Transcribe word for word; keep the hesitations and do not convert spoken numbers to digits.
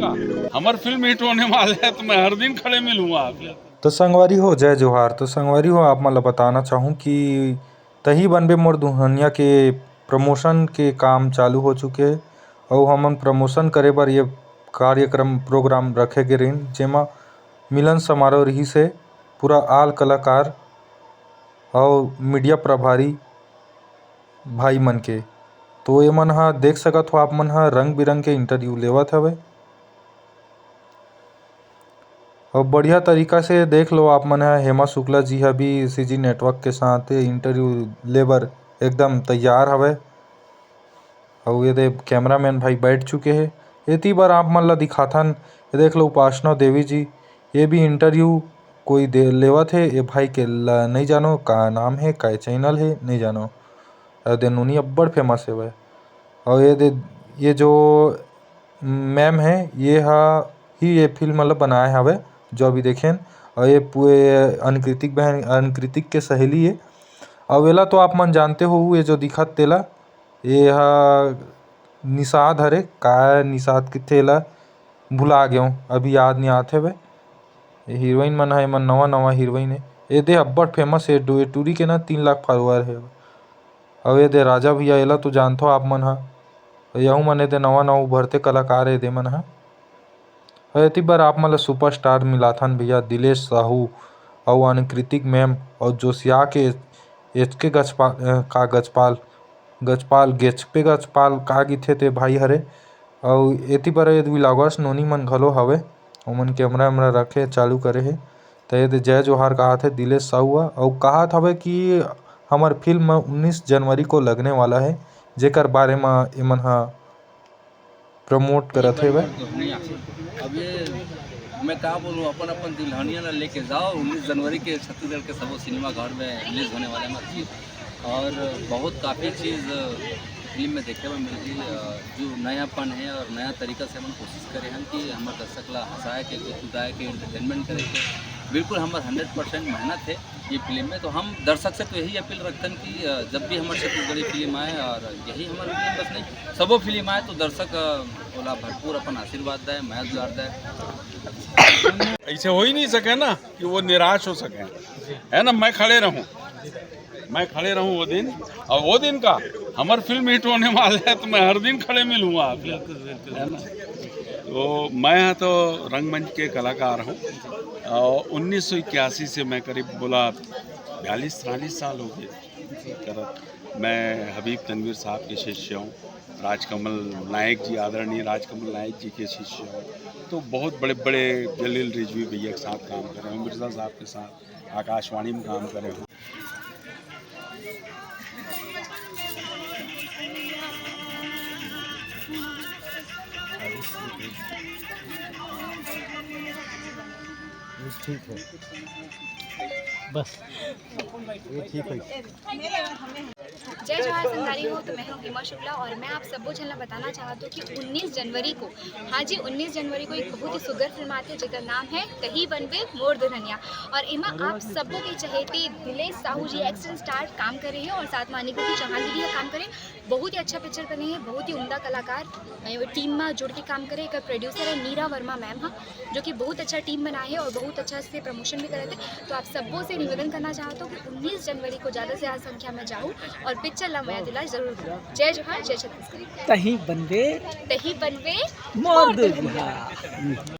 का? हमर film hit होने वाला है, तो मैं हर दिन खड़े मिलूंगा आप। तो संगवारी हो, जय जोहार। तो संगवारी हो, आप मन ल बताना चाहूँ कि तही बनबे मोर दुल्हनिया के प्रमोशन के काम चालू हो चुके हे, अउ हमन प्रमोशन करे बर ये कार्यक्रम, प्रोग्राम रखे गे रहिन, जेमा मिलन समारोह रहिस हे। पूरा आल कलाकार अउ मीडिया प्रभारी भाई मन के। तो ये मन ह देख सकत हो, आप मन ह रंग बिरंग के इंटरव्यू लेवत हवे। अउ बढ़िया तरीका से देख लो आप मन ह, हेमा शुक्ला जी ह भी सीजी नेटवर्क के साथ इंटरव्यू ले बर एकदम तैयार हवे। अउ ये दे कैमरामैन भाई बैठ चुके हे। एती बर आप मन ला दिखाथन, ये देख लो उपासना देवी जी, ये भी इंटरव्यू कोई दे लेवत हे। ये भाई के ला नहीं जानो का नाम हे, का चैनल हे, नहीं जानो। अउ दे नोनी अब्बड़ फेमस हेवय। अउ ये दे, ये जो मैम हे, ये हा ही ये फिल्म मतलब बनाए हवे, जो अभी देखेन। अउ ये पूरे अनकृतिक बहन, अनकृतिक के सहेली हे। अउ एला तो आप मन जानते हो, ये जो दिखत तेला, ये हा निषाद हरे, का निषाद किथे एला भुला गेंव, अभी याद नइ आत हवे। ये हीरोइन मन ह, एमन नवा नवा हीरोइन हे। ये दे अब्बड़ फेमस हे, डो-, टूरी के ना तीन लाख फॉलोअर हे। अउ ये दे राजा भैया, एला तो जानथो आप मन ह। यहू मन ए दे नवा नवा उभरते कलाकार ए दे मन ह। अउ एती बर आप मन ल सुपरस्टार मिलाथन भैया, दिलेश साहू अउ अनकृतिक मैम अउ जोसिया के एच के गजपाल, अ, का गजपाल, गजपाल, गेचपे गजपाल का गिथे ते भाई हरे। अउ एती बर ये व्लॉगर्स नोनी मन घलो हवे, ओमन कैमरा वैमरा रखे चालू करे हे। त ये दे जय जोहार कहात हे दिलेश साहू ह, अउ कहात हवे कि हमर फिल्म उन्नीस जनवरी को लगने वाला है, जेकर बारे म एमन ह प्रमोट करत हे भाई। अब ये मैं का बोलूँ, अपन अपन दुल्हनिया ला लेके जाओ, उन्नीस जनवरी के छत्तीसगढ़ के सबो सिनेमा घर में रिलीज होने वाले हैं। और बहुत काफ़ी चीज़ फिल्म में देखे बर मिलही, अ, जो नयापन है और नया तरीका से हमन कोशिश करे हन कि हमर दर्शक ला हंसाए के, गुदगुदाए के, एंटरटेनमेंट करे के। बिल्कुल हमर हंड्रेड परसेंट मेहनत है ये फिल्म में। तो हम दर्शक से तो यही अपील रखथन कि, अ, जब भी हमर छत्तीसगढ़ी फिल्म आए और यही हमर फिल्म बस नहीं, सबो फिल्म आए तो दर्शक, अ, ओला भरपूर अपन आशीर्वाद दे, मया दुलार दे। ऐसे हो ही नहीं सके ना कि वो निराश हो सके, है ना? मैं खड़े रहूं, मैं खड़े रहूं वो दिन, और वो दिन का हमर फिल्म हिट होने वाला है, तो मैं हर दिन खड़े मिलूंगा आप, बिल्कुल, बिल्कुल। है ना? तो मैं तो रंगमंच के कलाकार हूँ, और उन्नीस सौ इक्यासी से मैं करीब बोला बयालीस तिरालीस साल हो गए करत। मैं हबीब तनवीर साहब के शिष्य हूँ, राजकमल नायक जी, आदरणीय राजकमल नायक जी के शिष्य हूँ। तो बहुत बड़े बड़े जलील रिजवी भैया के साथ काम करे हूँ, मिर्ज़ा साहब के साथ आकाशवाणी में काम करे हूँ। ठीक है, बस ये ठीक है। जय जोहार संगवारी हो, तो मैं हूँ हिमा शुक्ला और मैं आप सबो झन ला बताना चाहत हूँ कि उन्नीस जनवरी को, हाँ जी, उन्नीस जनवरी को एक बहुत ही सुघर फिल्म आथे, जेकर नाम है तही बनबे मोर दुल्हनिया। और एमा आप सबो के चहेती दिलेश साहू जी एक्शन स्टार काम करे हे और साथ में अनिकृति चौहान जी भी काम करे। बहुत ही अच्छा पिक्चर बने हे, बहुत ही उम्दा कलाकार, अ, टीम में जुड़ के काम करे। एकर प्रोड्यूसर है नीरा वर्मा मैम, हाँ, जो कि बहुत अच्छा टीम बनाए हे और बहुत अच्छा से प्रमोशन भी करत हे। तो आप सबो से निवेदन करना चाहत हूँ कि उन्नीस जनवरी को ज़्यादा से ज़्यादा संख्या में जाओ और पिक्चर ला मया दुलार जरूर दो। जय जोहार, जय छत्तीसगढ़। तही बनबे तही बनबे मोर मोर दुल्हनिया। दुल्हनिया।